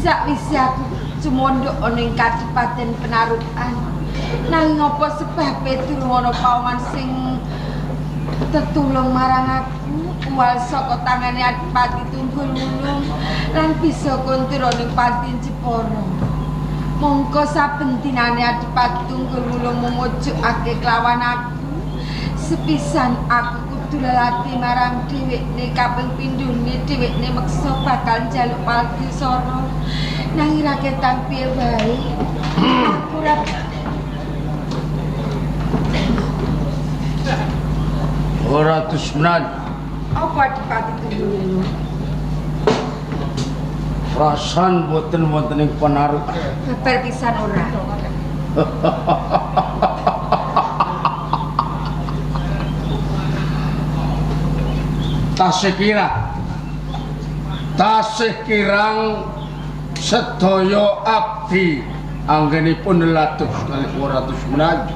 Sakwise aku cumondhok ana ing Kadipaten Penarukan. Nanging apa sebabe durung ana pawongan sing tetulung marang aku uwal saka tangane Adipati Tunggul Wulung lan bisa kondur ning Panti Jepara. Mongko saben dinane Adipati Tunggul Wulung mumujukake kelawan aku. Sepisan aku kudu lelati marang dhewekne, kaping pindhone dhewekne meksa bakal njaluk palti sara. Nanging ra ketang piye wae. Aku ora Ora tusmenan. Apa Adipati Tunggul Wulung? Rasan boten wonten ing Penarukan. Babar pisan ora. Tasih kirang. Tasih kirang sedaya abdi anggenipun latus kalih ratus menawi.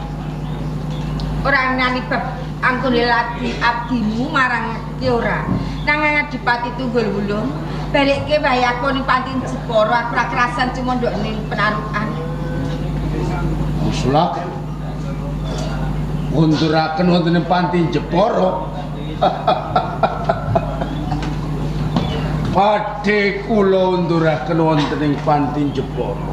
Ora nani bab anggone ladi abdimu marang ki ora. Nanging Adipati Tunggul Wulung balikke wae aku ning Panti Jepara, aku ora kerasan cumondhok ning Penarukan. Usulak ngunduraken wonten ing Panti Jepara. Badhe kula unduraken wonten ing Panti Jepara.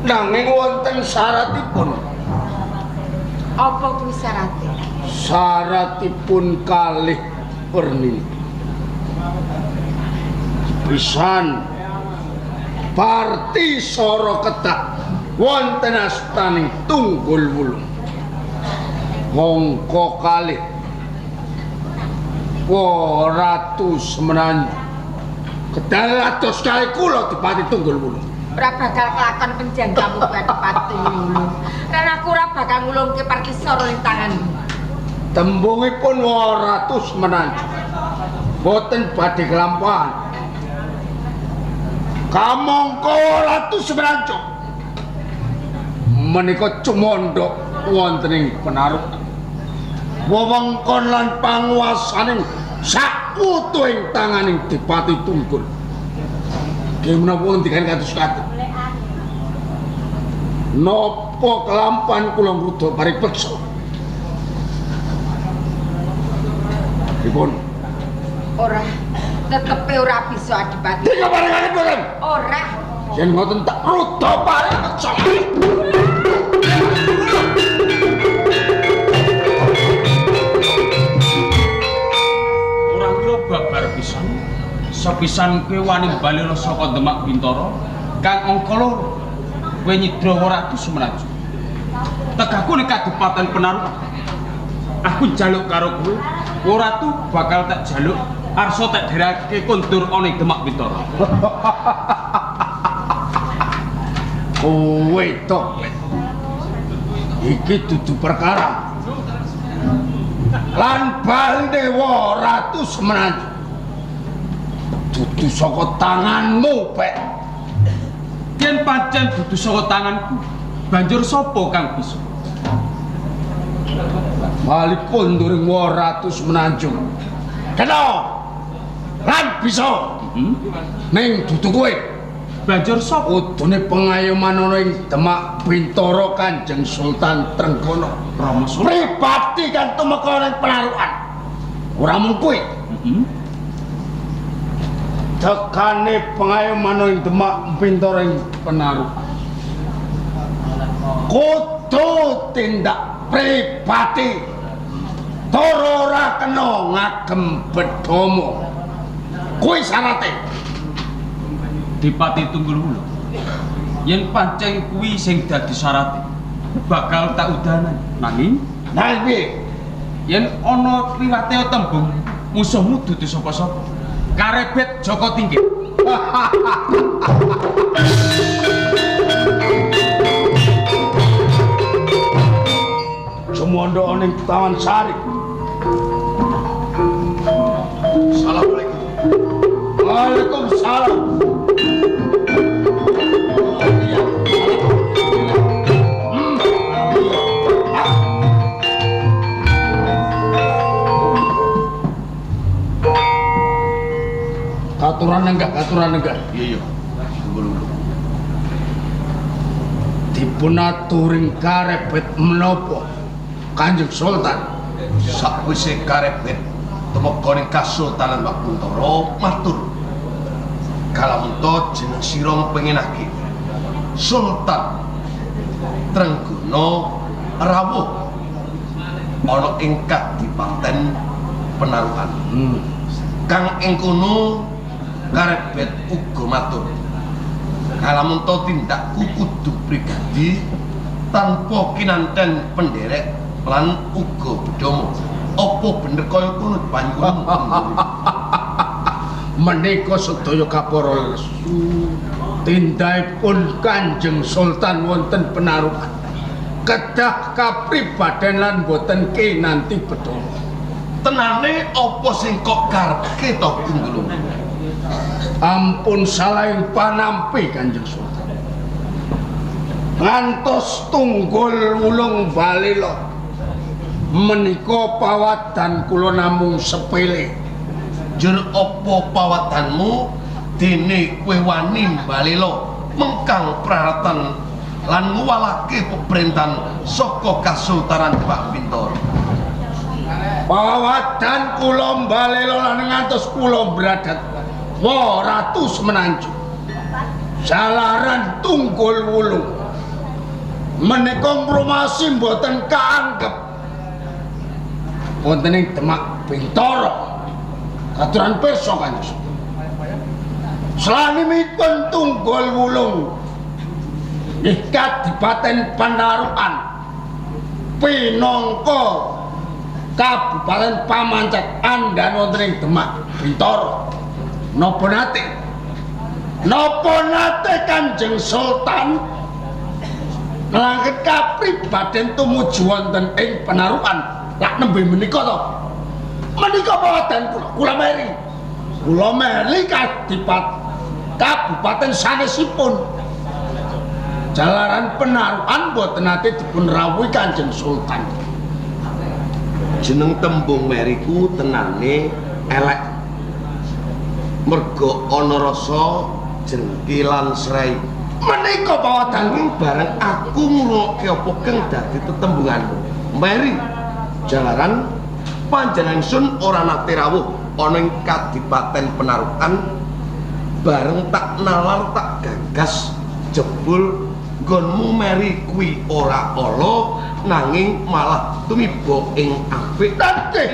Nanging wonten syaratipun. Apa kuwi syarate? Syaratipun kalih werni. Pisan parti sora kedah wonten astaning Tunggul Wulung. Mongko kalih Ratu Semenanjung kedah lados kalih kula Dipati Tunggul Wulung. Ora bakal kelakon penjangkamu kuwi Adipati Tunggul Wulung. Lan aku ora bakal ngulungke parti sara ning tanganmu. Tembungipun Ratu Semenanjung boten badhe kelampahan. Kamangka Ratu Semenanjung menika cumondhok wonten ing Penarukan. Wewengkon lan panguwasaning sakwutuhing tanganing Dipati Tunggul. Nggih menapa ngendikan kados kados? Napa kelampan kula ngruda paripeksa? Pripun? Ora, tetepe ora bisa Adipati. Dikabarake mboten? Ora. Yen ngoten tak ruda paripeksa. Ora kira babar pisan. Sepisan kowe wani balira saka Demak Bintara kang angka loro. Kowe nyidra Ratu Semenanjung. Tegaku ning Kadipaten Penarukan. Aku njaluk karo kowe, Ratu bakal tak jaluk arsa tak dherake kondur ana ing Demak Bintara. Kowe tok. Iki dudu perkara. Lan baline Ratu Semenanjung dudu saka tanganmu, Pek. Yen pancen dudu saka tanganku, banjur sapa kang bisa? Bali konduring Ratu Semenanjung. Kena. Lan bisa. Ning dudu kowe. Banjur sapa? Kudune pengayoman ana ing Demak Bintara Kanjeng Sultan Trenggana. Rama Sultan. Pribadi kan tumeka ning Penarukan. Ora mung kuwi. Tekane pengayoman ing Demak Bintara ing Penarukan. Kudu tindak pribadi. Tur ora kena ngagem bedama. Kuwi syarate. Dipati Tunggul Wulung. Yen pancen kuwi sing dadi syarate, bakal tak udanan. Nanging Nah piye? yen ana liwate tembung musuhmu dudu sapa-sapa. Karebet Joko Tingkir. Sumandha ning Taman Sari. Assalamualaikum. Waalaikumsalam. Katuran nenggah, katuran nenggah. Iya iya. Tunggu. Dipun aturing karebet menapa Kanjeng Sultan? Sakwise karebet tumeka ning Kasultanan Demak Bintara matur. Kalamunta jeneng sira pengenake Sultan Trenggana rawuh ana ing kadipaten Penarukan. Kang ing kono karebet uga matur. Kalamunta tindakku kudu pribadi tanpa kinanten penderek lan uga bedama. Apa bener kaya kono panyuwun? Menika sedaya kapara lesu. Tindakipun Kanjeng Sultan wonten Penarukan kedah kapribaden lan boten kinanti bedama. Tenane apa sing kok karepke to Tunggulung? Ampun salahing panampi Kanjeng Sultan. Ngantos tunggul wulung balila menika pawadan kula namung sepele. Jur apa pawadanmu dene kowe wani balila mengkang praratan lan nguwalake pemerintahan saka Kasultanan Demak Bintara? Pawadan kula balila lan ngantos kula bradat wa Ratu Semenanjung jalaran tunggul wulung menika mrumasi mboten kaanggep wonten ing Demak Bintara. Katuran pirsa Kanjeng. Selanipun tunggul wulung nggih kadipaten Panarukan pinangka kabupaten Pamancet andhan wonten ing Demak Bintara. Napa nate? Napa nate Kanjeng Sultan nglangket kapribaden tumuju wonten ing Penarukan lak nembe menika to? Menika pawadan kula, kula meri. Kula meri kabupaten sanesipun. Jalaran Penarukan boten nate dipun rawuhi Kanjeng Sultan. Jeneng tembung meriku tenane elek. Merga ana rasa jengki lan srei. Menika pawadan bareng aku ngrungokke apa kang dadi tetembunganmu. Meri jalaran panjenengan sun ora nate rawuh ana ing kadipaten Penarukan bareng tak nalar tak gagas jebul nggonmu meri kuwi ora ala nanging malah tumiba ing apik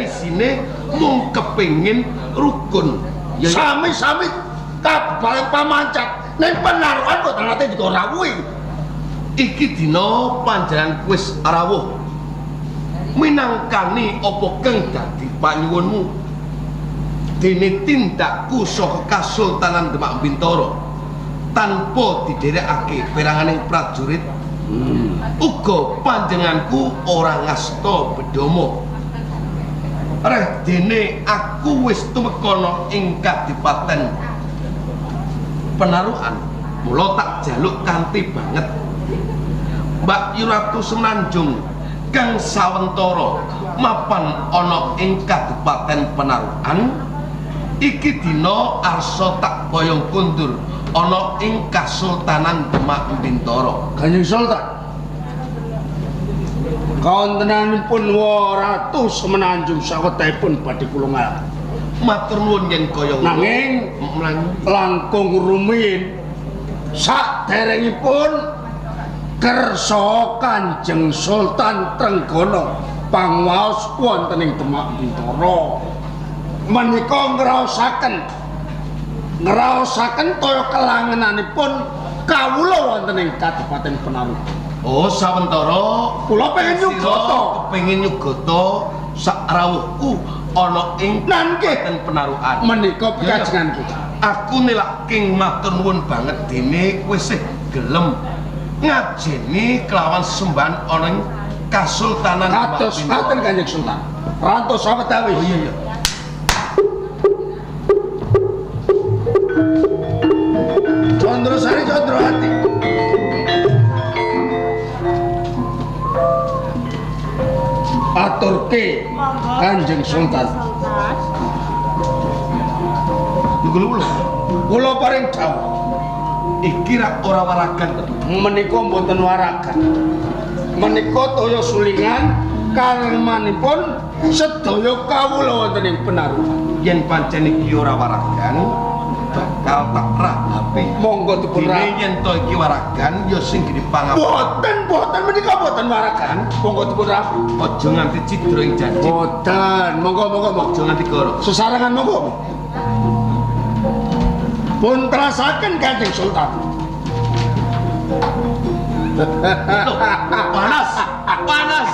isine mung kepengin rukun. Sami-sami kabupaten Pamancet ning Penarukan boten nate dirawuhi. Iki dina panjenengan wis rawuh minangkani apa kang dadi panyuwunmu dene tindakku saka Kasultanan Demak Bintara tanpa didherekake peranganing prajurit. Uga panjenenganku ora ngasta bedama. Reh dene aku wis tumeka ing kadipaten Penarukan mula tak jaluk kanthi banget Mbak Ratu Semenanjung kang sawentara mapan ana ing kadipaten Penarukan iki dina arsa tak boyong kundur ana ing Kasultanan Demak Bintara. Kanjeng Sultan, kawontenanipun Ratu Semenanjung sawetahipun badhe kula ngalah. Matur nuwun yen kaya ngono. Nanging langkung rumiyin saderengipun kersa Kanjeng Sultan Trenggana pangwaos wonten ing Demak Bintara menika ngraosaken toya kelangenanipun kawula wonten ing Kadipaten Penarukan. Oh, sawentara kula pengin nyugata, kepengin nyugata sak rawuhku ana ing nangke Penarukan. Menika pikajenganku. Aku nilak king matur nuwun banget dene kowe sih gelem ngajeni kelawan sembahan ana ing Kasultanan Demak Kados ngaten Kanjeng Sultan. Rantos sawetawis. Oh iya iya. Condrosari Condrohati. Aturke Kanjeng Sultan. Tunggul Wulung. Kula paring dawuh. Iki rak ora waragan to. Menika mboten waragan. Menika toya sulingan karmanipun sedaya kawula wonten ing penarukan. Yen pancen iki ora waragan, bakal tak rahape. Monggo dipun Dene yen to iki waragan ya sing gede pangapura. Boten, boten menika boten waragan. Monggo dipun rapi. Aja nganti cidra ing janji. Boten, monggo monggo monggo. Aja nganti goro. Sesarengan monggo. Pun terasaken Kanjeng Sultan. Panas, panas.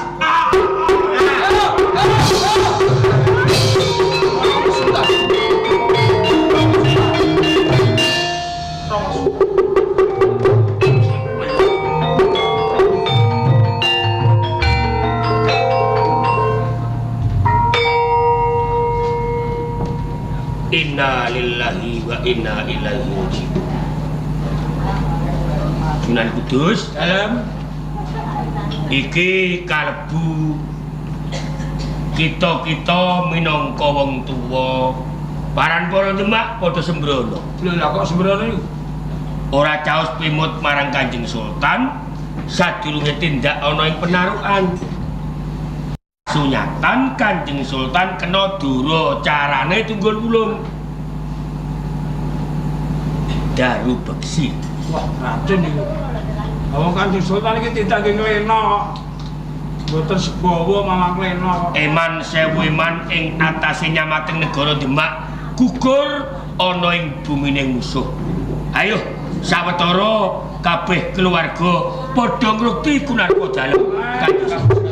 Inna lillahi wa inna ilaihi raji'un. Sunan Kudus Dalem iki kalebu kita-kita minangka wong tuwa paran para Demak padha sembrono. Lho lah kok sembrono iku? Ora caos pimut marang Kanjeng Sultan sadurunge tindak ana ing penarukan. Sunyatan Kanjeng Sultan kena dura carane Tunggul Wulung. Daru beksi. Wah, racun iku. Wong Kanjeng Sultan iki tindak nggih nglena kok. Mboten sebawa malah nglena kok. Eman sewu eman ing atase nyamateng negara Demak gugur ana ing bumine musuh. Ayo sawetara kabeh keluarga padha ngrukti kunarpa dalem Kanjeng Sultan.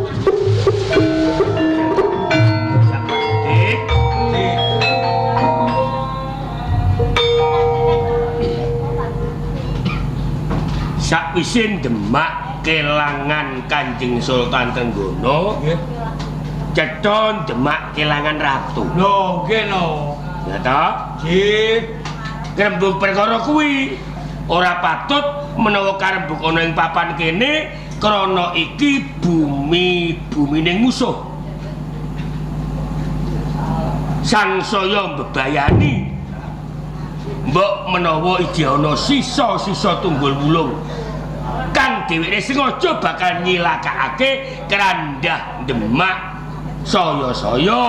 Sakwise Demak kelangan Kanjeng Sultan Trenggono, Nggih. cetha Demak kelangan ratu. Lho, nggih no. Ya ta? Nggih. Grembug perkara kuwi ora patut menawa karembug ana ing papan kene krana iki bumi-bumining musuh. Sangsaya mbebayani mbok menawa ijih ana sisa-sisa Tunggul Wulung kang dheweke sengaja bakal nyilakakake kerandah Demak. Saya-saya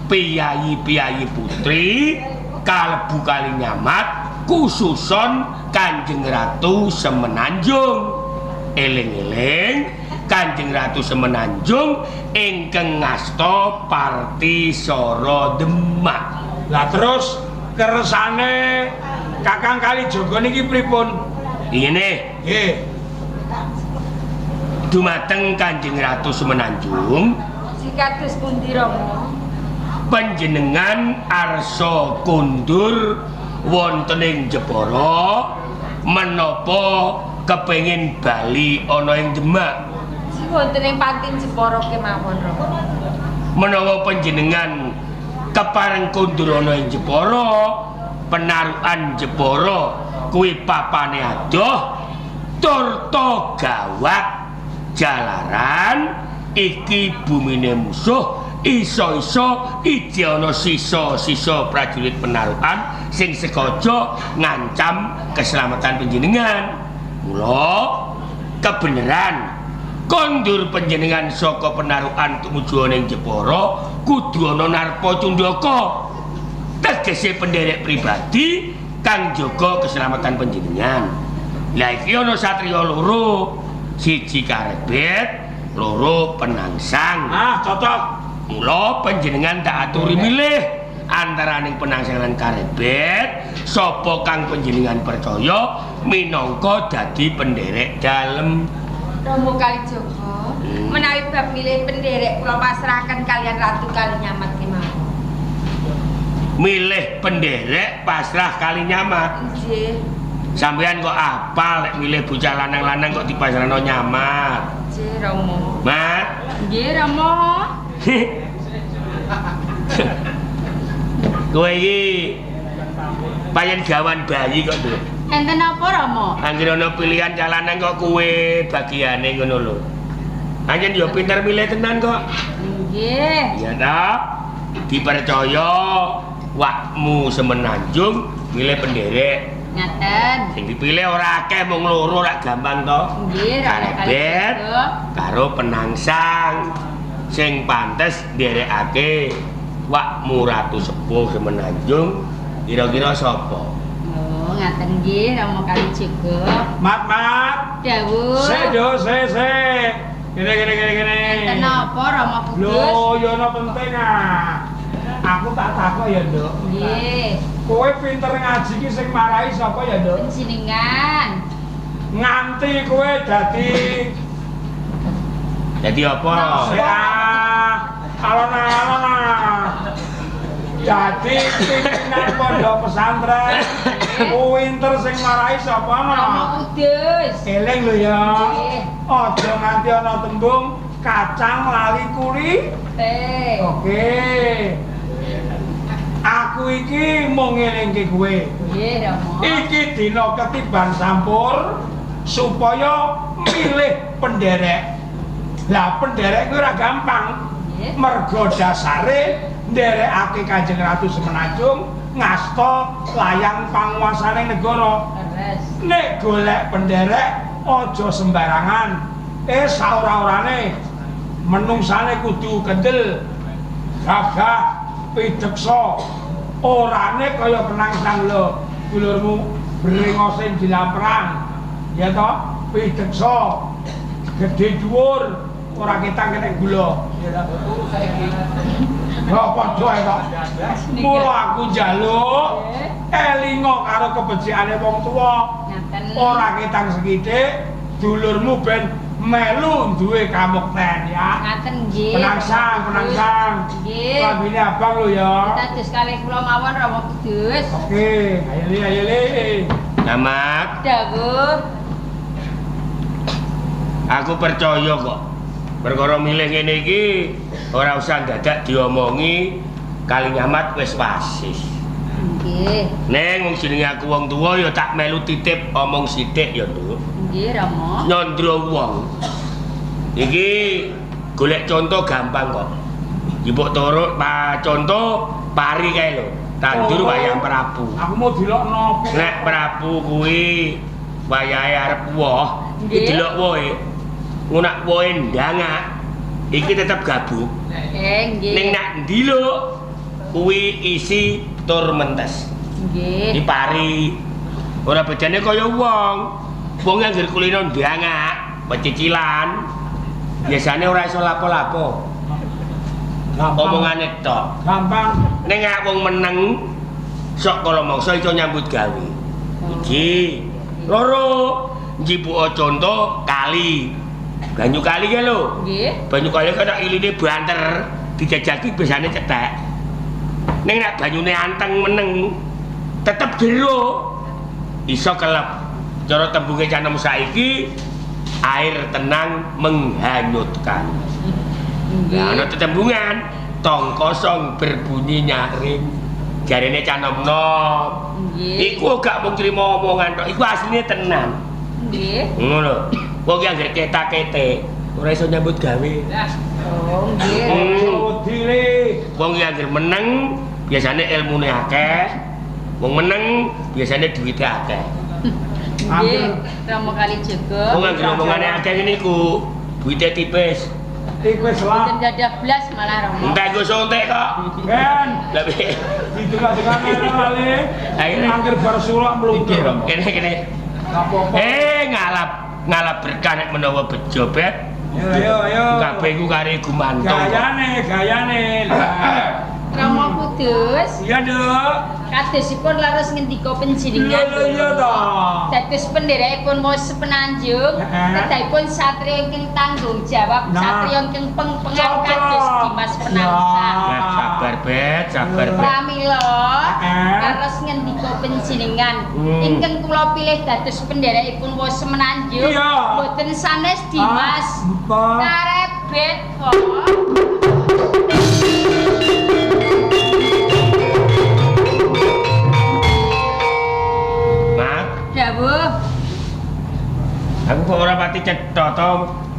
piyayi-piyayi putri kalebu Kalinyamat khususon Kanjeng Ratu Semenanjung. Eling-eling Kanjeng Ratu Semenanjung ingkang ngasta Parti Sara Demak. Lah terus kersane Kakang Kalijaga niki pripun? Ngene. Nggih. Dumateng Kanjeng Ratu Semenanjung, Sikados pundi Rama? Panjenengan arsa kondur wonten ing Jepara menapa kepengin bali ana ing Demak? Wonten ing panti Jepara kemawon Rama. Menawa panjenengan kepareng kondur ana ing Jepara, penarukan Jepara kuwi papane adoh turta gawat jalaran iki bumine musuh, iso-iso ijih ana sisa-sisa prajurit penarukan sing sengaja ngancam keselamatan panjenengan. Mula kebenaran kondur panjenengan saka penarukan tumuju ning Jepara kudu ana narpa cundaka, tegese penderek pribadi kang jaga keselamatan panjenengan. Lah iki ana satriya loro, siji karebet, loro penangsang. Ah, cocok. Mula panjenengan tak aturi milih antaraning penangsang lan karebet, sapa kang panjenengan percaya minangka dadi penderek dalem. Rama Kalijaga, menawi bab milih penderek kula pasrahaken kalian Ratu Kalinyamat kemawon. Milih penderek pasrah Kalinyamat. Nggih. Sampeyan kok apal lek milih bocah lanang-lanang kok dipasrahno Nyamat. Nggih, Rama. Mat. Nggih, Rama. Kowe iki payen gawan bayi kok, Nduk. Enten apa, Rama? Anggere ana pilihan cah lanang kok kowe bagiane ngono lho. Anjen ya pinter milih tenan kok. Nggih. Iya ta? Dipercaya Wakmu Semenanjung milih penderek. Ngaten. Sing dipilih ora akeh mung loro rak gampang to. Nggih, Rama Karebet Kalijaga. karo penangsang. Sing pantes nderekake wakmu Ratu Sepuh Semenanjung kira-kira sapa? Oh, ngaten nggih Rama Kalijaga. Mat mat. Dawuh. Se do se se. Kene kene kene kene. Enten napa Rama Kudus? Lho, ya ana penting ah. Aku tak takok ya, Nduk. Nggih. Kowe pinter ngaji ki sing marai sapa ya, Nduk? Panjenengan. Nganti kowe dadi Dadi apa? se ah, alon-alon ah. Dadi pimpinan pondok pesantren. Pinter sing marai sapa Rama no? Kudus. Eling lho ya. Nggih. Aja nganti ana tembung kacang lali kuri. Teh. Oke. Aku iki mung ngelingke kowe. Nggih, Rama. Iki dina ketiban sampur supaya milih penderek. Lah penderek kuwi ora gampang. Nggih. Mergo dasare nderekake Kanjeng Ratu Semenanjung ngasta layang panguasane negara. Leres. Nek golek penderek aja sembarangan. Saora-orane menungsane kudu kendel, gagah, pideksa. Orane kaya penangsang lho, dulurmu brengose dilamprang. Ya toh, pideksa. Gedhe dhuwur, ora ketang kenek gula. Ya toh. Lho padha ae kok. Mula aku njaluk elinga karo kebecikane wong tuwa. Ngaten. Ora ketang sekitik, dulurmu ben melu duwe kamukten ya. Ngaten nggih. Penangsang, penangsang. Nggih. Klambine abang lho ya. Dados kalih kula mawon Rama Kudus. Oke, ayo li, ayo li. Namak, Dawuh. aku percaya kok. Perkara milih ngene iki ora usah dadak diomongi kali nyamat wis wasis. Nggih. Neng wong jenenge aku wong tuwa ya tak melu titip omong sithik ya, Nduk. Nggih, Rama. Nyandra wong. Iki golek contoh gampang kok. Njupuk turuk pa contoh pari kae lho. Tandur Oh. wayang Prabu. Aku mau dilokno. Nek Prabu kuwi wayahe arep woh, iki Nggih. delok wohe. Ngono wohe ndangak, iki tetep gabuk. Nggih. Ning nak ndiluk kuwi isi tur mentes. Nggih. Iki pari. Ora bedane kaya wong. Wong anggere kulino ndangak, pecicilan. Biasane ora iso lapo-lapo. Gampang. Omongane tok. Gampang. Ning nek wong meneng sok kala mangsa iso nyambut gawe. Iki loro njipuka conto kali. Banyu kali ya lho. Nggih. Banyu kali kan nek iline banter, dijajaki biasane cetek. Ning nek banyune anteng meneng tetep jero. Iso kelep. Cara tembunge canem saiki air tenang menghanyutkan. Lah ana tetembungan tong kosong berbunyi nyaring. Jarene canem nom. Nggih. Iku gak mung trimo omongan tok, iku asline tenan. Nggih. Ngono lho. Wong ki anggere ketak-ketik ora iso nyambut gawe. Oh, nggih. Wedi li. Wong ki anggere meneng biasane ilmune akeh. Wong meneng biasane duwite akeh. Nggih, Rama Kalijaga. Wong anggere omongane akeh ngene iku duwite tipis. Iku wis lah. Mboten gadah blas malah Rama. Entek go sontek kok. Ben, Lah piye? didengah-dengah lali. Ayo. Angger bar sulak mluntur. Kene kene. Gak apa-apa. Ngalap ngalap berkah nek menawa bejo bet. Ayo ayo ayo. Kabeh iku kare gumantung. Gayane, gayane. Lah. Rama Kudus. Iya, Nduk. Kadosipun laras ngendika panjenengan. Lho, lho, iya to. Dados penderekipun Mos Sepenanjung, Heeh. kedahipun satriya ingkang tanggung jawab, Nah. satriya ingkang pengpengan Cocok. kados Dimas Penangsang. Nah, sabar bet, sabar bet. Pramila Heeh. laras ngendika panjenengan ingkang kula pilih dados penderekipun Mos Semenanjung, Iya. boten sanes Dimas. Ah, Karebet kok. Mak, Dawuh. aku kok ora pati cetha to.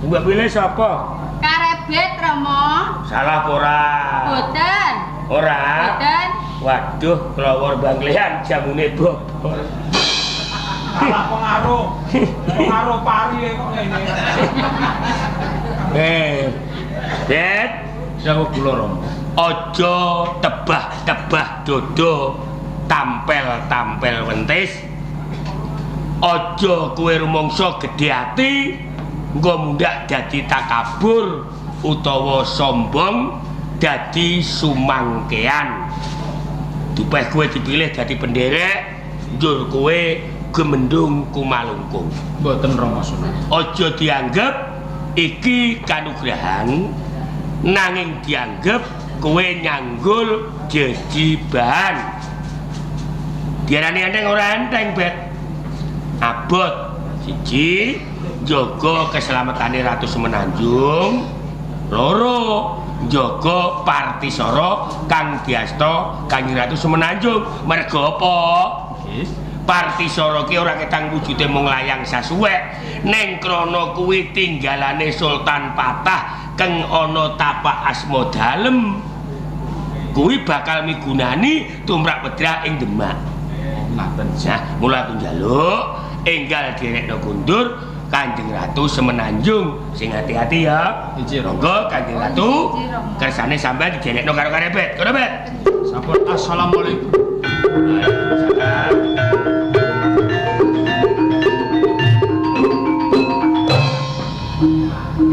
Mbok pilih sapa? Karebet Rama. Salah apa ora? Boten. Ora. Boten. Waduh, klowor banglean jamune bobor. Kalah pengaruh. Pengaruh pari kok ngene. Det, Dawuh kula Rama. aja tebah-tebah dodo, tampel-tampel wentis. Aja kowe rumangsa gedhe ati, nggo mundhak dadi takabur utawa sombong dadi sumangkean. Dupeh kowe dipilih dadi penderek, njur kowe gemendung kumalungkung. Mboten Rama Sunan. Aja dianggep iki kanugrahan, nanging dianggep kowe nyanggul jejibahan. Diarani enteng ora enteng, Bet. Abot siji, njaga keselamatane Ratu Semenanjung. Loro, njaga Partisara kang diasta Kanjeng Ratu Semenanjung. Merga apa? Nggih. Partisara ki ora ketang wujude mung layang sasuwek, ning krana kuwi tinggalane Sultan Patah keng ana tapak asma dalem. Kuwi bakal migunani tumrap wedrah ing Demak. Ngaten. Nah, mula aku njaluk enggal direkno kundur Kanjeng Ratu Semenanjung. Sing hati-hati ya. Iji, Rama. Monggo Kanjeng Ratu, Iji, Rama. kersane sampean diderekno karo Karebet. Kono, Bet. Sampun assalamualaikum. Waalaikumsalam.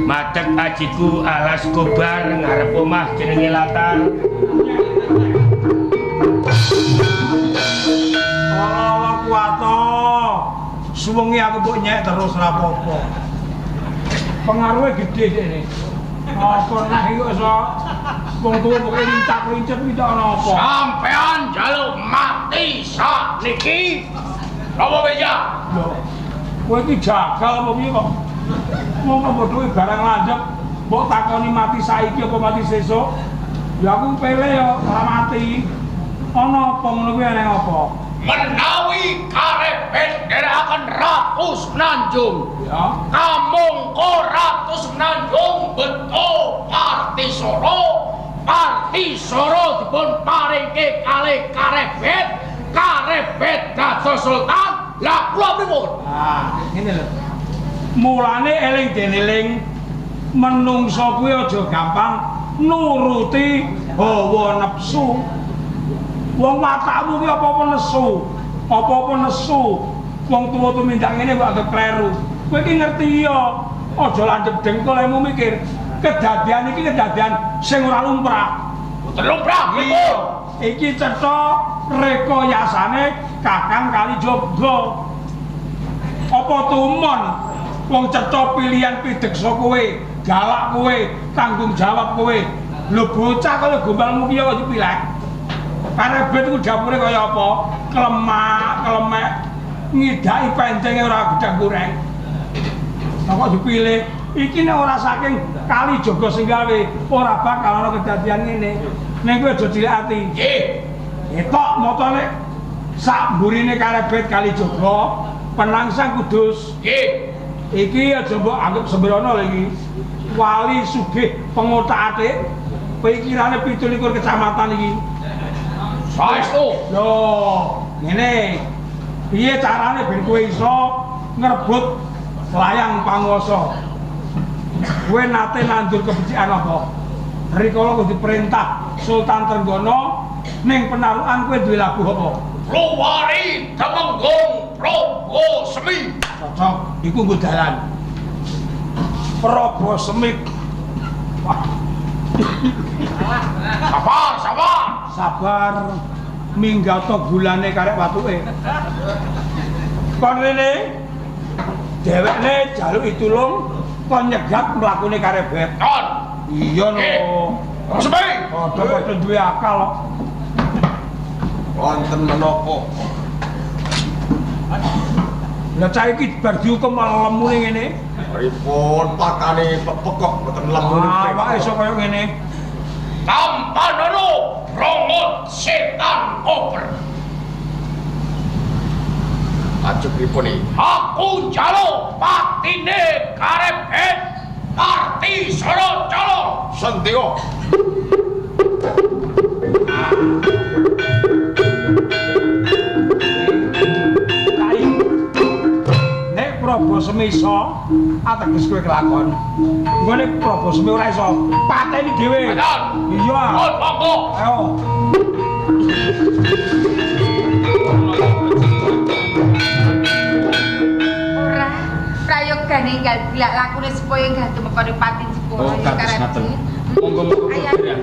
Madeg ajiku alas kobar ngarep omah jenenge latar. Ala kuwato. Suwengi aku mbok nyek terus ora apa-apa. Pengaruhe gedhe dekne. Apa nah iki kok iso wong tuwa pokoke lincak-lincet iki tok ana apa? Sampean njaluk mati sakniki. Napa beja? Lho. Kowe iki jagal apa piye kok? Wong kok bodhoe barang landhep, mbok takoni mati saiki apa mati sesuk? Ya aku pele ya ora mati. Ana apa ngono kuwi eneng apa? Menawi Karebet nderekaken Ratu Semenanjung. Ya. Kamangka Ratu Semenanjung beto Partisara, Partisara dipun paringke kalih Karebet, Karebet dados sultan. Lah kula pripun? Ah, ngene lho. Mulane eling deneling menungso kuwi aja gampang nuruti hawa nepsu. Wong watakmu kuwi apa-apa nesu, apa-apa nesu. Wong tuwa tumindak ngene kok anggap kleru. Kowe iki ngerti ya, aja landhep dengkul lemu mikir. Kedadian iki kedadian sing ora lumrah. Boten lumrah pripun? Iki cetha rekayasane Kakang Kalijaga. Apa tumon wong cetha pilihan pideksa kowe, galak kowe, tanggung jawab kowe. Lho bocah kaya gombalmu ki ya kok dipilih. Karebet iku dapure kaya apa? Klemak, klemek, ngidaki pencenge ora gedang goreng. Lah kok dipilih? Iki nek ora saking Kalijaga sing gawe, ora bakal ana kedadian ngene. Ning kowe aja cilik ati. Nggih. Ketok motone sak mburine Karebet Kalijaga, penangsang Kudus. Nggih. Iki aja mbok anggap sembrono lho iki. Wali sugih pengotak-atik, pikirane 27 kecamatan iki. Saestu. Lho, ngene. Piye carane ben kowe iso ngrebut layang panguwasa? Kowe nate nandur kebecikan apa? Rikala kudu diperintah Sultan Trenggono ning penarukan kowe duwe lagu apa? Luwari Temenggung Probo Semi. Cocok, iku nggo dalan. Probo Semi. Wah, Sabar, sabar. sabar minggato gulane karek watuke. Kon rene dhewekne jaluki tulung kon nyegat mlakune Karebet. Non. Iya no. Semi. Padha-padha duwe akal kok. Wonten menapa? Lah cah iki bar dihukum malah lemune ngene. Pripun pakane pepek kok mboten lemune. Awake iso kaya ngene. Tampanono brongot setan kober. Ajeng pripun iki? Aku njaluk patine Karebet Parti Soro Colo. Sendika. Kai. Nek Prabu Semi iso, ateges kowe kelakon. Engko nek Prabu Semi ora iso, pateni dhewe. Iya. Monggo. Ayo. Ora, prayogane enggal dilak lakune supaya enggal tumeka pati Jepara Oh, ya kados ngaten. Karebet. Monggo-monggo Ayo. kula.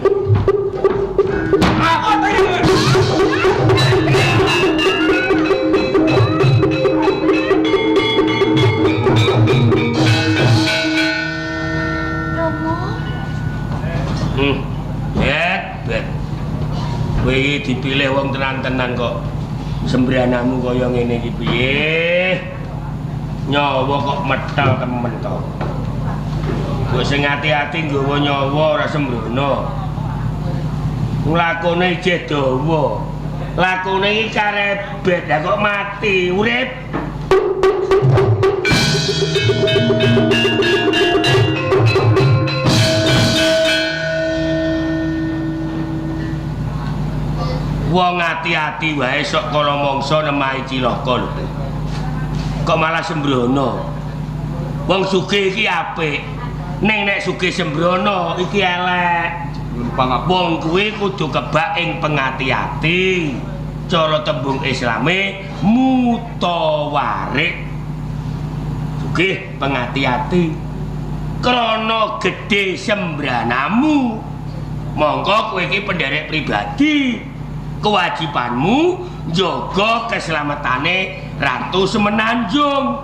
Romo, Bet, bet. Kowe iki dipilih wong tenan-tenan kok. Sembranamu kaya ngene iki piye? Nyawa kok metel temen to. Kowe sing ati-ati nggawa nyawa ora sembrono. Nglakone ijeh dawa. Lakone iki karebet, lah kok mati urip. Wong ati-ati wae sok kala mangsa nemahi cilaka lho. Kok malah sembrono. Wong sugih iki apik. Ning nek sugih sembrono iki elek. Wong kuwi kudu kebak ing pengati-ati. Cara tembung Islame mutawarik. Sugih pengati-ati. Krana gedhe sembranamu. Mongko kowe iki penderek pribadi. Kewajibanmu njaga keselamatane Ratu Semenanjung.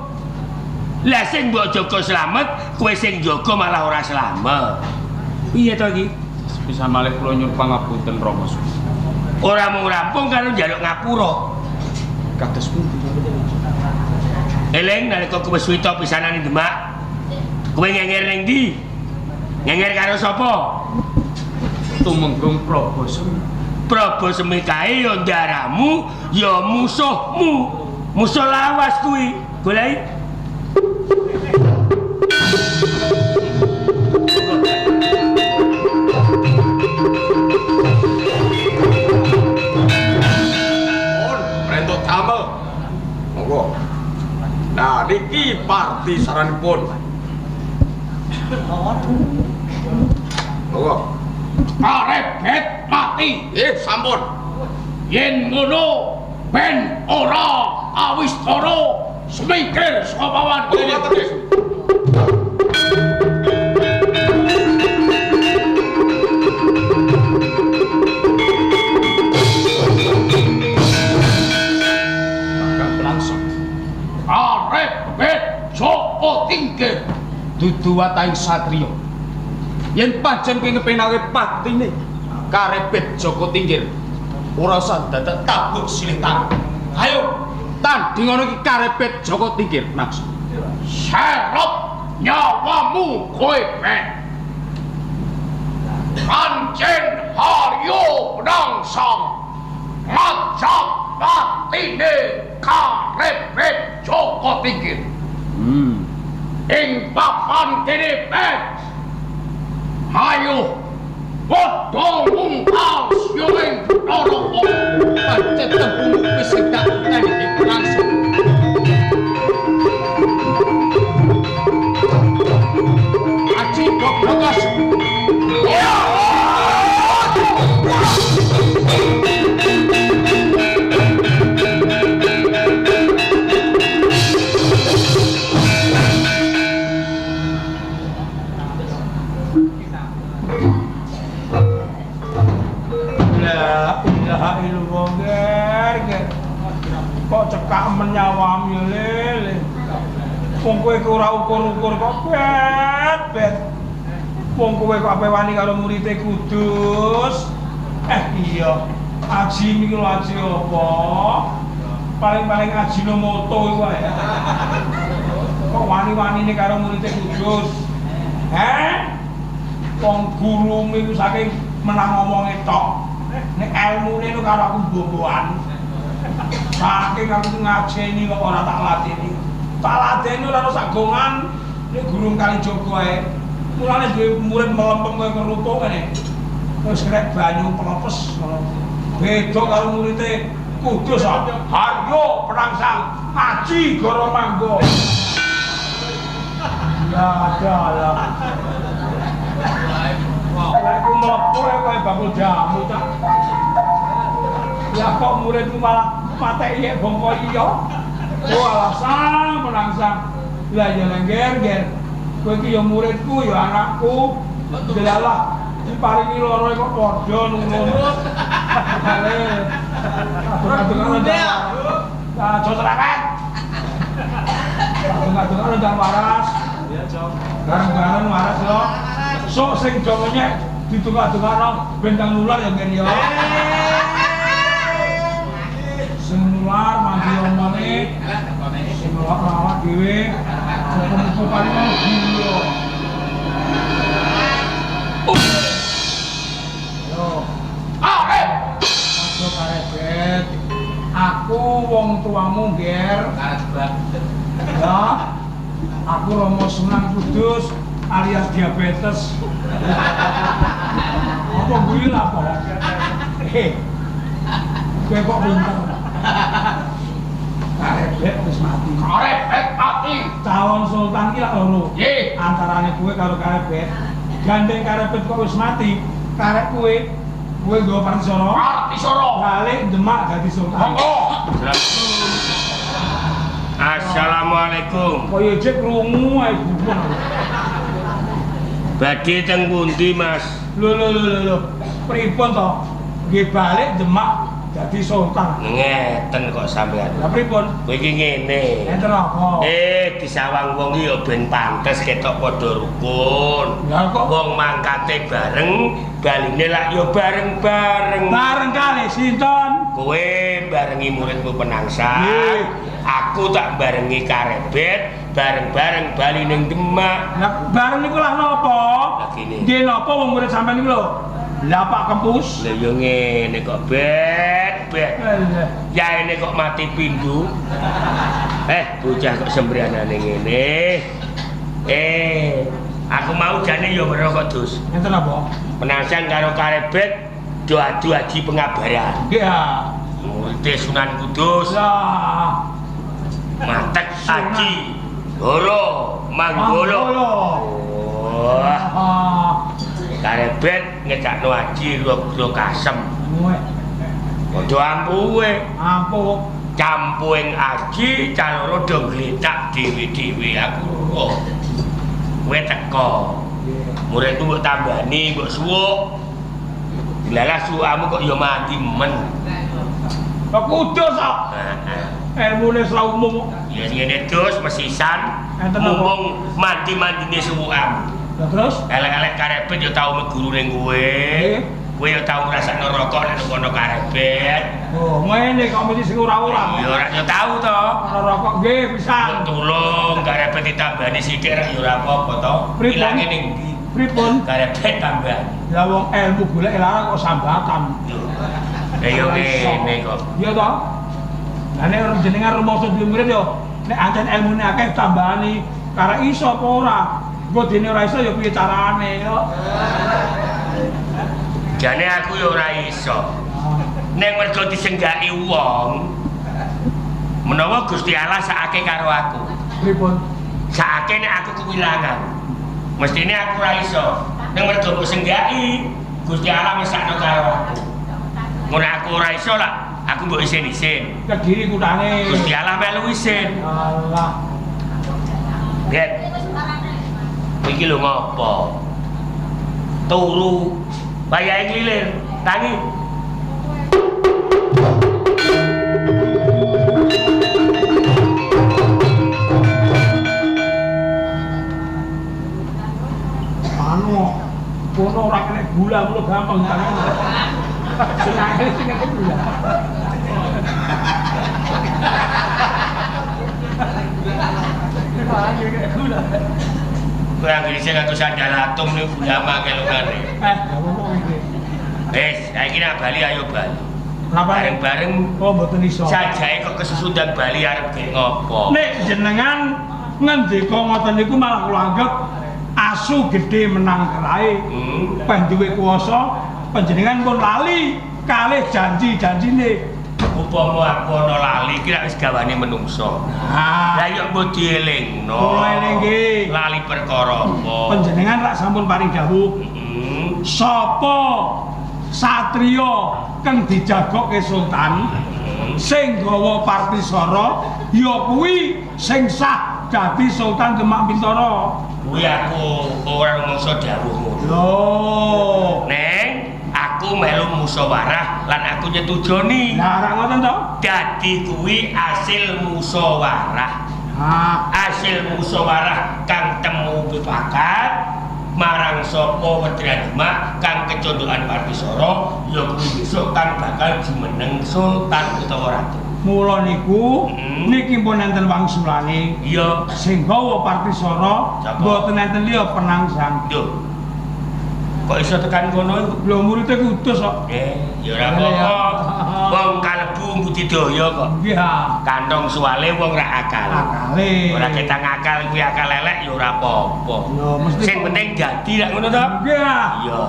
Lah sing mbok jaga slamet, kowe sing njaga malah ora slamet. Piye to iki? Sepisan malih kula nyuwun pangapunten Rama. Ora mung rampung karo njaluk ngapura. Kados pundi? Eling nalika kowe suwita pisanan ning Demak. Kowe ngenger ning ndi? Ngenger karo sapa? Tumenggung Prabu Semi. Prabu Semi kae ya ndaramu, ya musuhmu. Musuh lawas kuwi. Goleki. Pun rentuk damel. Monggo. Nah niki parti saranipun. Monggo. Karebet mati. Sampun. Yen ngono ben ora awistara semingkir saka pawan Oh, ngoten nggih. Kakang langsung Karebet Joko Tingkir. Dudu watahing satriya. Yen pancen kowe ngepenake patine Karebet Joko Tingkir, ora usah dadak tabuk silih tangan. Ayo tanding ngono iki Karebet Joko Tingkir nangsa. Serep nyawamu kowe ben. Pancen Haryo Penangsang ngajak patine Karebet Joko Tingkir. Ing papan kene ben. Ayo padha mungkal siung Naraka. Pancen tembungmu wis sing tak tandingi langsung. Aji goblokos. La ilaha illallah ger ger. Kok cekak menyawamu ya lele. Wong kowe ki ora ukur-ukur kok bet bet. Wong kowe kok ape wani karo murite Kudus. Iya, aji iki lho aji apa? Paling-paling Ajinomoto iku ae. Kok wani-wanine karo murite Kudus? Heh? Wong gurumu iku saking menang ngomonge tok. Nek elmune nu karo aku mbomboan. Saking aku ngajeni kok ora tak lateni. Tak lateni ora ono sak gongan nek guru Kalijaga ae. Mulane duwe murid melempem kaya kerupuk ngene. Wis krek banyu pelopes ngono. Beda karo murite Kudus Haryo Penangsang Aji Goro Manggo. Ya dalah. Aku mlebu kowe bakul jamu tak. Ya kok muridmu malah mateki yek bongko iya. Oh alah sang Penangsang. Lah ya lengger-ger. Kowe iki ya muridku ya anakku. Delalah diparingi loro kok padha ngono. Ale. Adung-adung aja cerewet. Adung-adung ndang waras. Iya, Cok. Bareng-bareng waras yo. Sok sing do menyek ditungak-tungakno ben ndang nular ya Nger ya. Sing nular mandi omone. Sing lawak-lawak dhewe. Muga-muga paring gula. Yo. Aja karebet. Aku wong tuamu, Nger. Ya. Aku Romo Sunan Kudus alias diabetes. Apa guyu lah apa? Kowe kok pinter. Karebet wis mati. Karebet mati. Calon sultan ki lak loro. Nggih. Antarane kowe karo Karebet. Gandeng Karebet kok wis mati, karek kowe kowe nggawa Partisara. Partisara. Balik Demak dadi sultan. Monggo. Assalamualaikum. Kaya jek krungu ae gumun. Badhe teng pundi, Mas? Lho lho lho lho. Pripun to? Nggih balik Demak dadi sultan. Ngeten kok sampean. Lah pripun? Kowe iki ngene. Enten apa? Disawang wong iki ya ben pantes ketok padha rukun. Lah kok Wong mangkate bareng, baline lak ya bareng-bareng. bareng kali sinten? Kowe barengi muridmu Penangsang. Nggih. Aku tak barengi Karebet, bareng-bareng bali ning Demak. Lah bareng niku lah napa? Lah gini. Nggih napa wong murid sampean niku lho? Lah Pak Kempus. Lah ya ngene kok bet, bet. Alah. Yaene kok mati pindho. Bocah kok sembranane ngene. Aku mau jane ya weruh kok, Dus. Enten apa? Penangsang karo Karebet do adu aji pengabaran. Nggih ah. Murid Sunan Kudus Lah, matek aji Horo Manggolo. Wah, Ah, Karebet ngecakno aji Rugro Kasem. muwe. Padha ampuhe. Ampuh. Campuing aji caloro do gletak dhewe-dhewe aku. Oh. Kowe teko. Muridku mbok tambani, mbok suwuk. Dilalah suwukmu kok ya mati men. Kok Kudus kok. Heeh. Ilmune ora umum. Ya ngene dus mesisan Enten apa? mumpung mati-mandine suwukmu. Lah terus? Elek-elek Karebet ya tau meguru ning kowe. Kowe ya tau ngrasakno rokok nek kono Karebet. Oh, ngene kok mesti sing ora-ora. Ya ora ya tau to. Ana rokok nggih pisan. Mbok tulung Karebet ditambani sithik ra ya ora apa-apa to. Pripun? Ilange ning ndi? Pripun? Karebet tambani. Lah wong ilmu golek larang kok sambatan. Lah ya ngene kok. Iya toh? Lah nek ora jenengan rumangsa duwe murid yo, nek ancen ilmune akeh tambahani, karek iso apa ora? Engko dene ora iso ya piye carane yo. Jane aku ya ora iso. Ning mergo disenggaki wong, menawa Gusti Allah sakake karo aku. Pripun? Sakake nek aku kewilangan. Mestine aku ora iso. Ning mergo mbok senggaki, Gusti Allah mesakno karo aku. Ngono aku ora iso lah, aku mbok isin-isin. Kediri kutane. Gusti Allah melu isin. Alah. Bet. Iki lho ngopo? Turu wayahe klilir, tangi. Anu, kono ora kena gula mulo gampang tangan. Sing akeh sing kena gula. Gula. Kowe anggere sing nganggo sandal atom niku gula makelungane. Gak apa-apa iki. Wis, saiki nak bali ayo bali. Napa? Bareng-bareng Oh, mboten iso. sajake kok kesusundang bali arep ge ngopo? Nek jenengan ngendika ngoten niku malah kula anggap asu gedhe menang kerahe. Peh duwe kuwasa panjenengan pun lali kalih janji-janjine. Upama aku ana lali iki lak wis gawane menungso. Nah, Lah yo mbok dielingno. Kula elingke. Lali perkara apa? Panjenengan rak sampun paring dawuh. Heeh. Sapa satriya kang dijagokke sultan sing gawa Partisara ya kuwi sing sah dadi Sultan Demak Bintara. Kuwi aku ora rumangsa dawuh ngono. Lho, Neng, aku melu musyawarah lan aku nyetujoni. Lah ora ngoten to? Dadi kuwi asil musyawarah. Ha, Asil musyawarah kang temu mufakat marang sapa wedra Demak kang kecondokan Partisara ya kuwi besok kang bakal jumeneng sultan utawa ratu. Mula niku niki pun enten wangsulane. Iya. Sing gawa Partisara mboten enten liya Penangsang. Lho. Kok iso tekan kono iku? Lho muridé kudus kok. Ya ora apa-apa. Wong kalebu budidaya kok. Nggih ha. Kantong suwale wong ra akal. Akale. Ora ketang akal kuwi akal elek ya ora apa-apa. Lho mesti sing penting dadi lak ngono to? Nggih ha. Iya.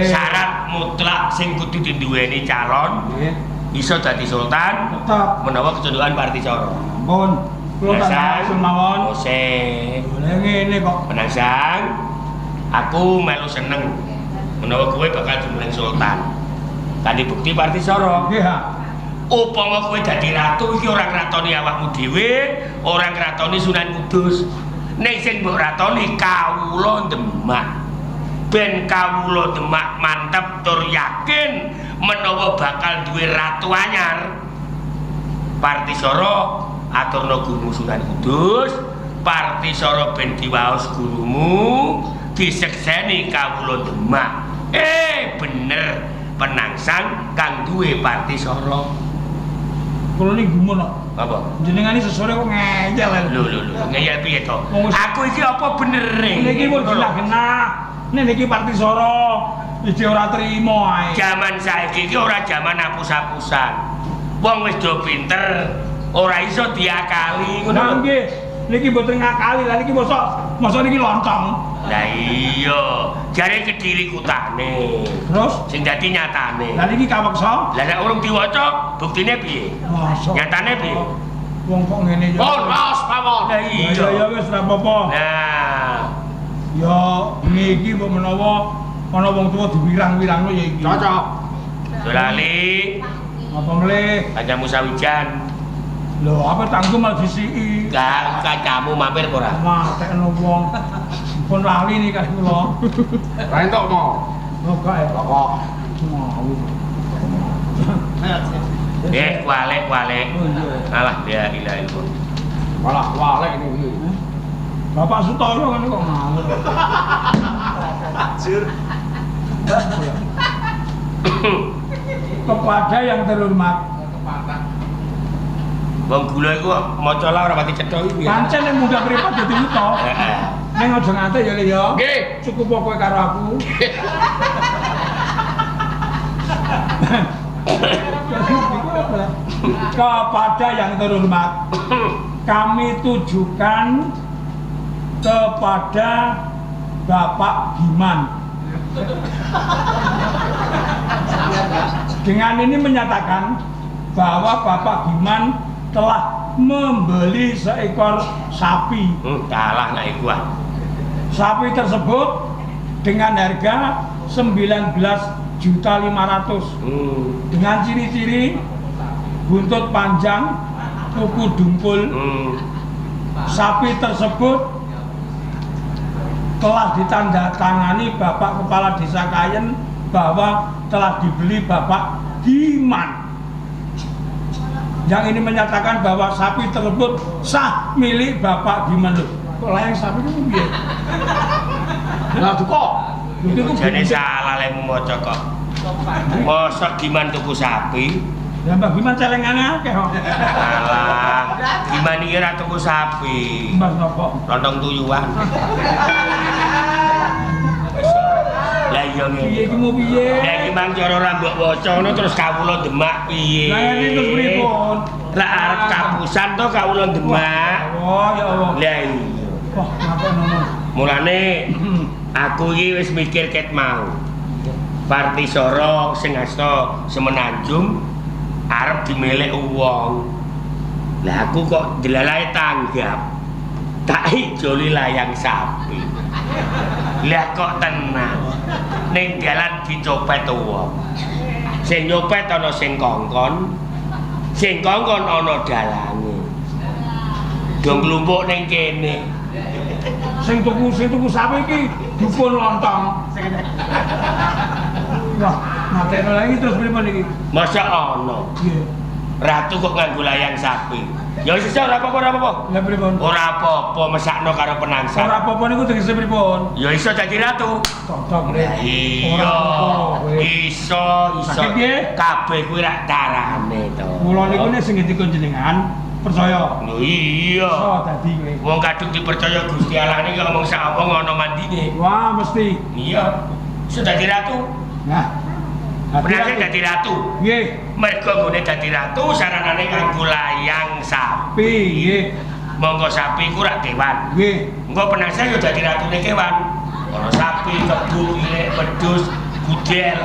Syarat mutlak sing kudu diduweni calon nggih iso dadi sultan tetep menawa kecondokan Partisara. Ampun. Kula tak langsung mawon. Ose. Lha ngene kok. Penangsang, aku melu seneng menawa kowe bakal jumeneng sultan. Kanthi bukti Partisara. Nggih ha. Upama kowe dadi ratu iki ora ngratoni awakmu dhewe, ora ngratoni Sunan Kudus. Ning sing mbok ratoni kawula Demak. Ben kawula Demak mantep tur yakin menawa bakal duwe ratu anyar. Partisara aturna gurumu Sunan Kudus, Partisara ben diwaos gurumu, disekseni kawula Demak. Bener Penangsang kang duwe Partisara. Kula niki gumun kok. Apa? Jenengan iki sesore kok ngeyel. Lho lho lho, ngeyel piye to? Aku iki apa benere? Niki pun genah-genah. Niki Partisara iki ora trimo ae. Jaman saiki iki ora jaman apus-apusan. Wong wis do pinter, ora iso diakali ngono lho. Nggih, niki mboten ngakali, lha niki mosok niki lontong. Lah iya, jare Kediri kutane. Terus sing dadi nyatane. Lah niki kaweksa? Lah nek urung diwaca, buktine piye? Mosok. Nyatane piye? Wong kok ngene ya. Pun waos mawon. Lah iya. Ya wis ora apa-apa. Nah. Ya niki mbok menawa ana wong tuwa diwirang-wirangno ya iki. Cocok. Lali. Apa mleh? Kancamu sawijan. Lho, apa tanggung malah disiki? Gak, kancamu mampir apa ora? Matekno wong. Pun lali niki kalih kula. Ra entuk mo. Oh, gak ya. Kok. Ngawur. Kualek-kualek. Oh iya. Alah, ya ilaha illallah. Malah kualek niki. Bapak Sutoyo kan kok ngawur. Tajur. Kepada yang terhormat. Wong gula iku maca lah ora pati cetha iki. Pancen nek munggah mripat dadi wuta. Heeh. Ning aja ngantek ya Le ya. Nggih. Cukup kowe karo aku. Kepada yang terhormat, kami tujukan kepada Bapak Giman. Dengan ini menyatakan bahwa Bapak Giman telah membeli seekor sapi. Kalah nek iku ah. Sapi tersebut dengan harga 19.500.000. Dengan ciri-ciri buntut panjang, kuku dungkul. Sapi tersebut telah ditandatangani Bapak Kepala Desa Kayen bahwa telah dibeli Bapak Giman. Yang ini menyatakan bahwa sapi tersebut sah milik Bapak Giman. Loh, kok layang sapi itu piye? Lah duka. Itu jane salah lek maca kok. Mosok Giman tuku sapi? Lah Mbah Giman celengane akeh kok. Alah, Giman iki ora tuku sapi. Mbah napa? Lontong tuyuan. Lah iya ngene. Piye iki mu piye? Lah iki mang cara ora mbok waca ngono terus kawula Demak piye? Lah ini terus pripun? Lah arep kapusan to kawula Demak. Oh ya Allah. Lah iya. Wah, ngapa ngono? Mulane aku iki wis mikir ket mau. Partisara sing asta Semenanjung arep dimelek wong. Lah aku kok delalae tanggap. Tak ijoli layang sapi. Lah kok tenang. Ning dalan dicopet wong. Sing nyopet ana sing kongkon. Sing kongkon ana dalange. Do nglumpuk ning kene. Sing tuku sapi iki dukun lontong. Wah, matene lagi terus pripun iki? Masa ana? Nggih. Ratu kok nganggo layang sapi. Ya wis ora apa-apa, ora apa-apa. Lah pripun? Ora apa-apa mesakno karo penangsang. Ora apa-apa niku tegese pripun? Ya iso dadi ratu. Cocok rek. Iya. Iso, iso. Kabeh kuwi rak carane to. Mula niku nek sing ngendika jenengan percaya. Lho iya. Iso dadi kowe. Wong kadung dipercaya Gusti Allah niki ngomong sak omong ana mandine. Wah, mesti. Iya. Iso dadi ratu. Nah. Penangsang dadi ratu. Nggih. Mergo nggone dadi ratu saranane nganggo layang sapi. Nggih. Monggo sapi ku rak kewan. Nggih. Engko penangsang yo dadi ratune kewan. Ana sapi, kebu, irek, wedhus, gudel,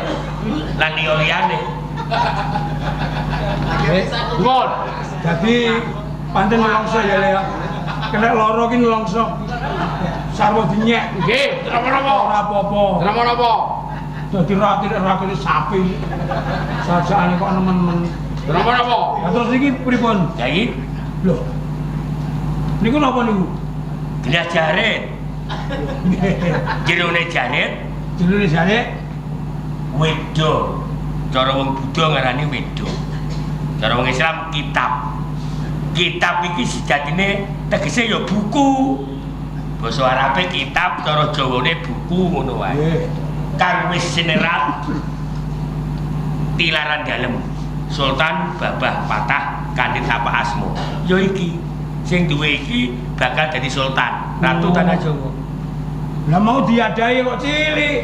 lan liya-liyane. Nggih. Dadi pancen nelongso ya Le ya. Kena loro ki nelongso. Sarwa dinyek. Nggih, napa-napa? Ora apa-apa. Napa-napa? Dadi ratu sapi. Sajakane kok nemen-nemen. Napa-napa? Lah terus iki pripun? Ya iki Lho. Niku napa niku? Genah jarit. Jerone jarit, Jerone jarit wedo. Cara wong Buddha ngarani wedo. Cara wong Islam kitab. Kitab iki sejatine tegese ya buku. Basa Arabe kitab, cara Jawane buku ngono wae. Nggih. Kang wis sinerat tilaran dalem Sultan Babah Patah Kandit Apa Asmo. Ya iki sing duwe iki bakal dadi sultan, ratu tanah Jawa. Lah mau diadahi kok cilik.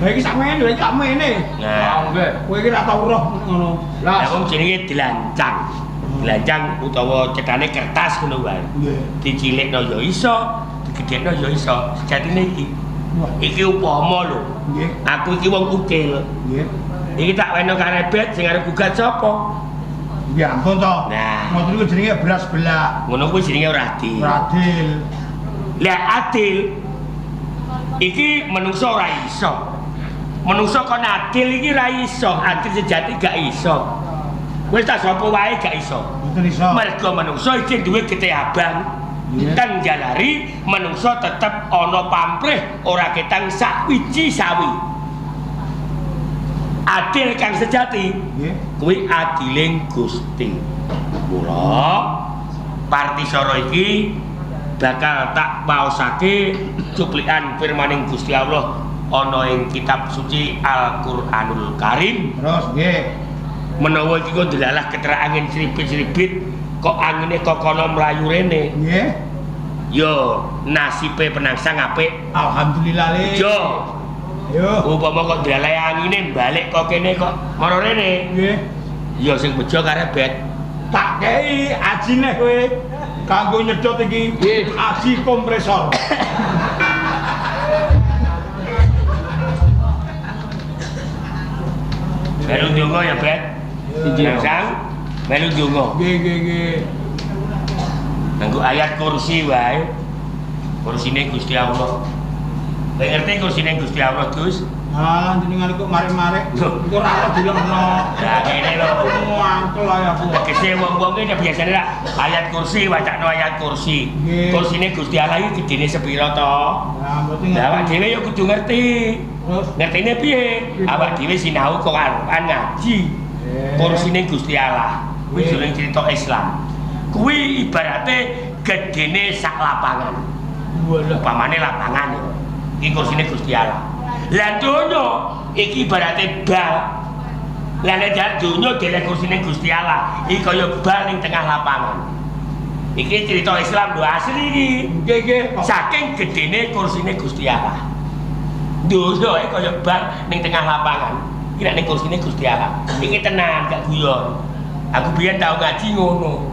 Lah iki sakmene, lha iki sakmene. Nah, nggih. Kowe iki ora tau roh ngono. lah wong jenenge dilancang. Dilancang utawa cetane kertas ngono wae. Nggih. Dicilikno ya iso, digedhekno ya iso. Sejatine iki. Wah, Iki upama lho. nggih. Aku iki wong ukil. Nggih. Iki tak weno karebet sing arep gugat sapa? Ya ampun to. Nah. Ngoten niku jenenge beras belak. Ngono kuwi jenenge ora adil. Ora adil. Lah adil iki menungso ora iso. Menungso kon adil iki ora iso, adil sejati gak iso. Wis tak sapa wae gak iso. Mboten iso. Mergo menungso iki duwe getih abang. Iya. Kang jalari menungso tetep ana pamrih ora ketang sak wiji sawi. Adil kang sejati Nggih. kuwi adiling Gusti. Mula Partisara iki bakal tak waosake cuplikan firmaning Gusti Allah ana ing kitab suci Al-Qur'anul Karim. Terus nggih. Menawa iki kok delalah keterak angin sribit-sribit kok angine kok kono mlayu rene. Nggih. Yo nasibe penangsang apik. Alhamdulillah le. Yo Yo. upama kok delalah angine balik kok kene kok mara rene. Nggih. Yo sing bejo karebet. Tak kei ajine kowe kanggo nyedot iki. Nggih. Aji kompresor. Melu ndonga ya, Bet. Penangsang melu ndonga. Nggih nggih nggih. Nganggo ayat kursi wae. Kursine Gusti Allah. Kowe ngerti kursine Gusti Allah, Gus? Ah, jenengan kok marek-marek. Loh. Iku ora ora dilekno. Lah kene lho. Mangkel ae aku. Tegese wong-wong iki biasane lah ayat kursi, wacakno ayat kursi. Nggih. Kursine Gusti Allah iki gedene sepira to? Lah mboten Lah awak dhewe ya kudu ngerti. Terus Ngertine piye? Awak dhewe sinau kok Al-Qur'an ngaji. Kursine Gusti Allah. Kuwi Nggih. jeneng cerita Islam. Kuwi ibarate gedene sak lapangan. Walah. Upamane lapangan ya. Iki kursine Gusti Allah. Lah donya iki ibarate bal. Lah nek donya dhewe kursine Gusti Allah, iki kaya bal ning tengah lapangan. Iki cerita Islam lho asli iki. Nggih nggih. Saking gedene kursine Gusti Allah. Donya iki kaya bal ning tengah lapangan. Iki nek ning kursine Gusti Allah. Iki tenan gak guyon. Aku biyen tau ngaji ngono.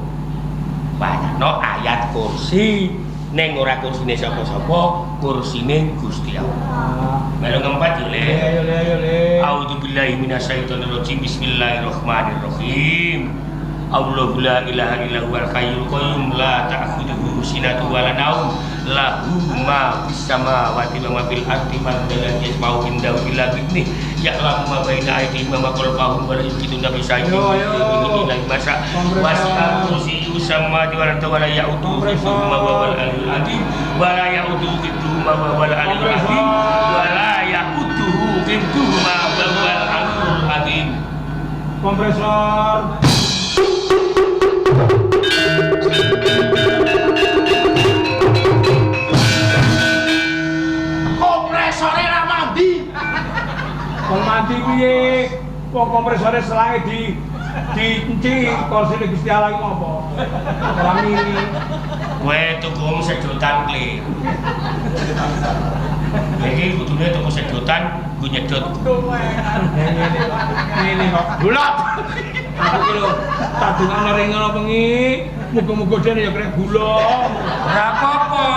Wacana ayat kursi. Ning ora kursine sapa-sapa, kursine Gusti Allah. Melu ngempet yo, Le. Ayo Le, ayo Le. A'udzubillahi minasyaitonirrajim. Bismillahirrahmanirrahim. Allahu la ilaha illa huwal hayyul qayyum la ta'khudhuhu sinatun wa la naum lahu ma fis samawati wa ma fil ardi man dzal ladzi yashfa'u indahu illa bi'idnih ya'lamu ma baina aydihim wa ma khalfahum wa la yuhituna bi syai'in min ilmihi illa bima syaa wasi'a kursiyyuhu samawati wal ardi wa la ya'uduhu hifdhuhuma wa huwal aliyyul azim wa la ya'uduhu hifdhuhuma wa huwal aliyyul azim wa la ya'uduhu hifdhuhuma wa huwal aliyyul azim. Kompresor. Kompresore ra mandi. Wong mandi piye? Wong kompresore selange di dienci kursine Gusti Allah iki ngopo? Ora mini. Kowe tuku sedotan kle. Iki kudune tuku sedotan nggo nyedot. Ngene kok. Ngene kok. Gulap. Aku ki lho tak dongakno ring ngono bengi, muga-muga dene ya kena gula. Ora apa-apa.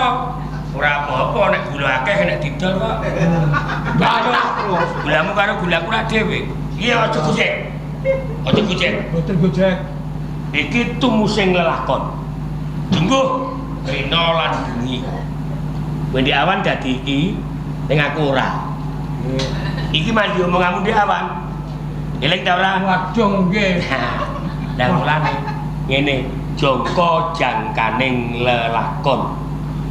Ora apa-apa nek gula akeh nek didol kok. Bantah terus. Gulamu karo gulaku rak dhewe. Iya aja gojek. Aja gojek. Boten gojek. Iki tumusing lelakon. Jengguh rina lan bengi. Kowe ndek awan dadi iki, ning aku ora. Iki mandi omonganmu ndek awan. Eling ta ora? Waduh nggih. Lah mulane ngene, jangka jangkaning lelakon.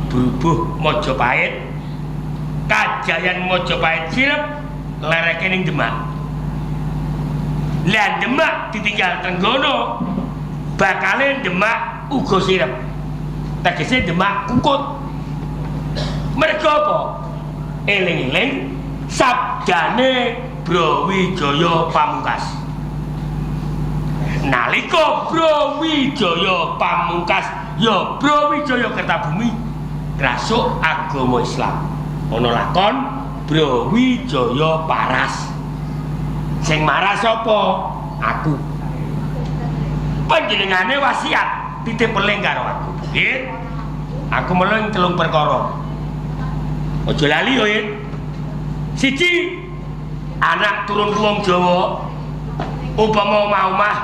Brubuh Majapahit, kajayan Majapahit sirep lereke ning Demak. Lah Demak ditinggal Trenggono, bakale Demak uga sirep. Tegese Demak kukut. Mergo apa? Eling-eling sabdane Brawijaya Pamungkas. Nalika Brawijaya Pamungkas ya Brawijaya Kertabumi rasuk agama Islam. Ana lakon Brawijaya Paras. Sing maras sapa? Aku. Panjenengane wasiat titip peling karo aku. Nggih. Aku meling telung perkara. Aja lali yo, Yen. Siji, anak turun wong Jawa upama omah-omah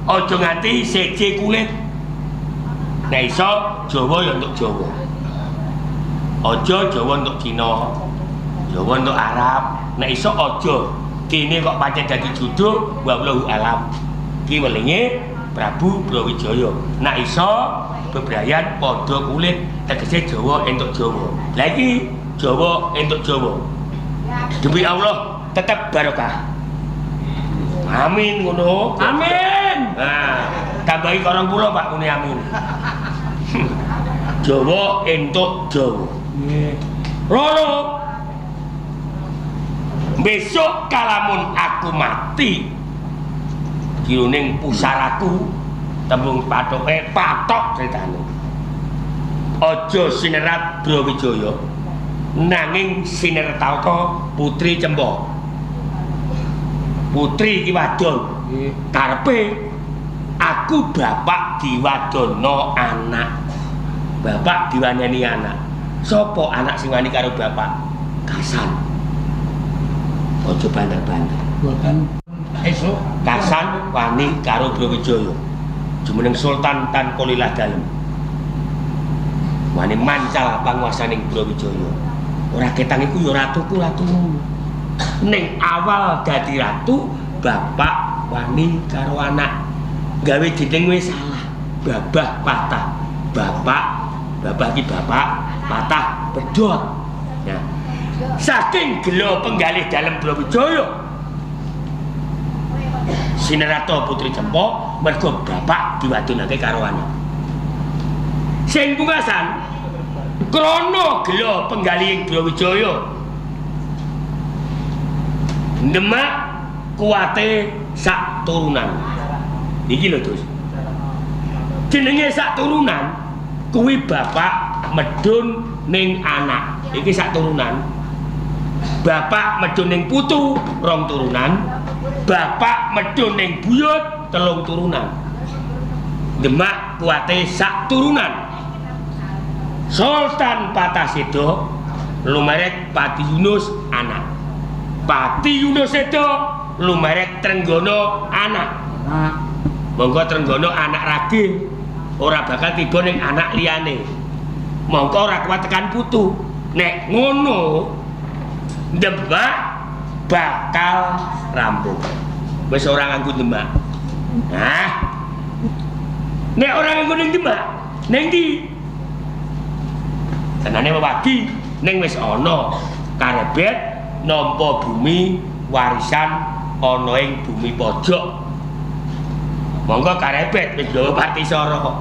aja nganti seje kulit. Nek iso Jawa ya untuk Jawa. Aja Jawa untuk Cina, Jawa untuk Arab. Nek iso aja. Kene kok pancen dadi jodoh, wallahu alam. Ki welinge Prabu Brawijaya. Nek iso bebrayan padha kulit, tegese Jawa entuk Jawa. Lah iki Jawa entuk Jawa. Demi Allah tetep barokah. Amin ngono. Amin. Nah, tambahi 20 Pak muni amin. Jawa entuk Jawa. Nggih. Loro. Besok kalamun aku mati, jironing pusaraku tembung pathoke patok critane. Aja sinerat Brawijaya nanging sinertaka Putri Cempa. Putri iki wadon. Nggih. Karepe aku bapak diwadana anak. Bapak diwaneni anak. Sopo anak sing wani karo bapak? Kasan. Aja banter-banter. Boten esuk Kasan wani karo Brawijaya. Jumeneng Sultan Tan Kolilah Dalem. Wani mancal panguasaning Brawijaya. Ora ketang iku ya ratuku ratumu. Ning awal dadi ratu, bapak wani karo anak. Gawe jeneng wis salah. Babah patah. Bapak, babah ki bapak, patah pedhot. Nah, saking gelo penggalih dalem Brawijaya, Sinerata Putri Cempa mergo bapak diwadonake karo anak. Sing pungkasan krana gelo penggalih Brawijaya, Demak kuwate sak turunan. Iki lho, Gus. Jenenge sak turunan kuwi bapak medhun ning anak. Iki sak turunan. Bapak medhun ning putu rong turunan, bapak medhun ning buyut telung turunan. Demak kuwate sak turunan. Sultan Pataseda lumerek Pati Yunus anak. Pati Yunus seda lumerek Trenggono anak. Nah, Monggo Trenggono anak ragil ora bakal tiba ning anak liyane. Mongko ora kuat tekan putu. Nek ngono Demak bakal rampung. Wis ora nganggo Demak. Nah. Nek ora nganggo ning Demak, ning ndi? Tenane wewadi ning wis ana karebet nampa bumi warisan ana ing bumi pojok. Monggo karebet wis gawa Partisara kok.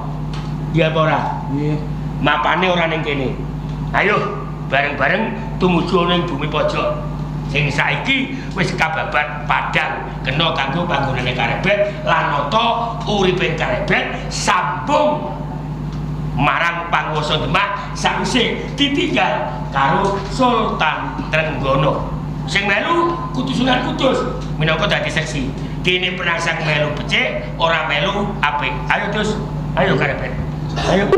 Iya apa ora? Nggih. Mapane ora ning kene. Ayo bareng-bareng tumuju ning bumi pojok. Sing saiki wis kababat padang kena kanggo panggonane karebet lan nata uripe karebet sambung marang panguwasa Demak sakwise ditinggal karo Sultan Trenggono. Sing melu kudu Sunan Kudus minangka dadi seksi. Kene penangsang melu becik, ora melu apik. Ayo terus, ayo karebet. Ayo.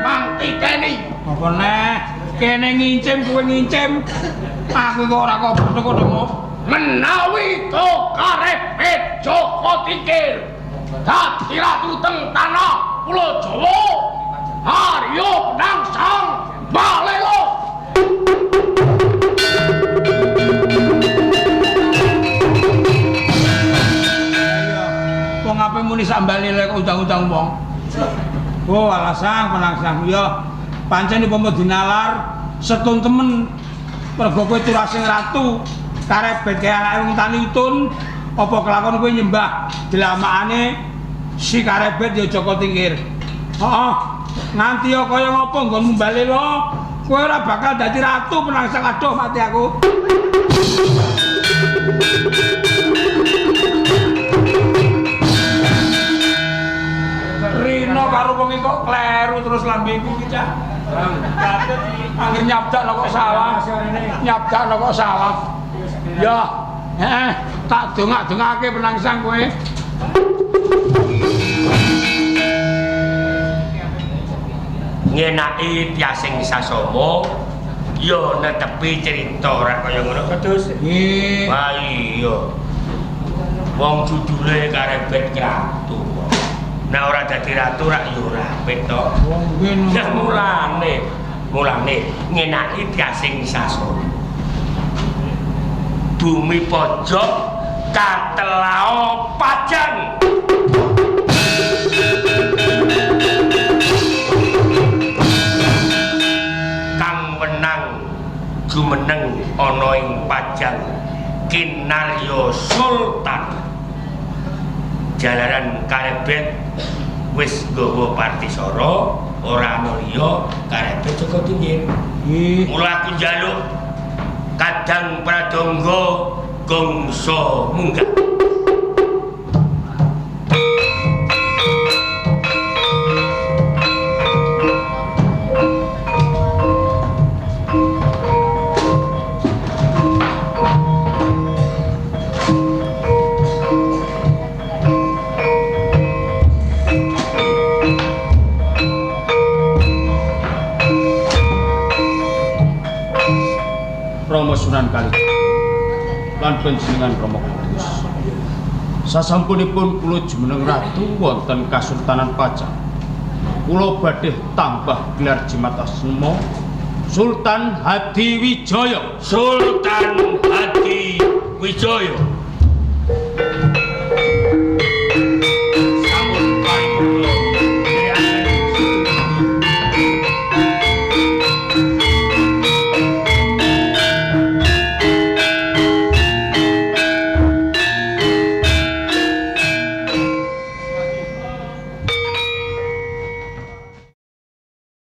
Mang Titeni. Apa neh? Kene ngincim kowe ngincim. Aku kok ora kok padha-padha. Menawi to karebet Joko Tingkir dadi ratu teng tanah Pulo Jawa, Arya Penangsang balelo. Wong ape muni sak balele kok undang-undang wong. Oh, alasang Penangsang ya. Pancen upama dinalar setun temen mergo kowe turasing ratu karebet kaya anake wong tani utun apa kelakon kowe nyembah dlamakane si karebet ya Joko Tingkir. Heeh. Nganti ya kaya ngapa nggonmu balelo kowe ora bakal dadi ratu Penangsang. Aduh mati aku. Rino karo wong kok kleru terus lambeku iki cah. Angger nyabdak kok salah. Nyabdak kok salah. Ya, heeh, tak dongak-dongake Penangsang kowe. Ngenaki tiasing sasama ya netepi cerita ora kaya ngono terus. Nggih. Wah iya. Wong judule karebet ratu. Nek ora dadi ratu rak ya ora apik to. Wong nggih. Nah mulane ngenaki tiasing sasama. Bumi pojok katelao pajang. Kang wenang jumeneng ana ing pajang kinarya Sultan. Jalaran karebet wis nggawa Partisara ora ana liya karebet Joko Tingkir. Nggih. Mula aku njaluk kadang pradangga gongso munggah. Rama Sunan Kalijaga lan panjenengan Rama Kudus. Sasampunipun kula jumeneng ratu wonten Kasultanan Pajang. Kula badhe tambah gelar jimat asma Sultan Hadiwijaya. Sultan Hadiwijaya.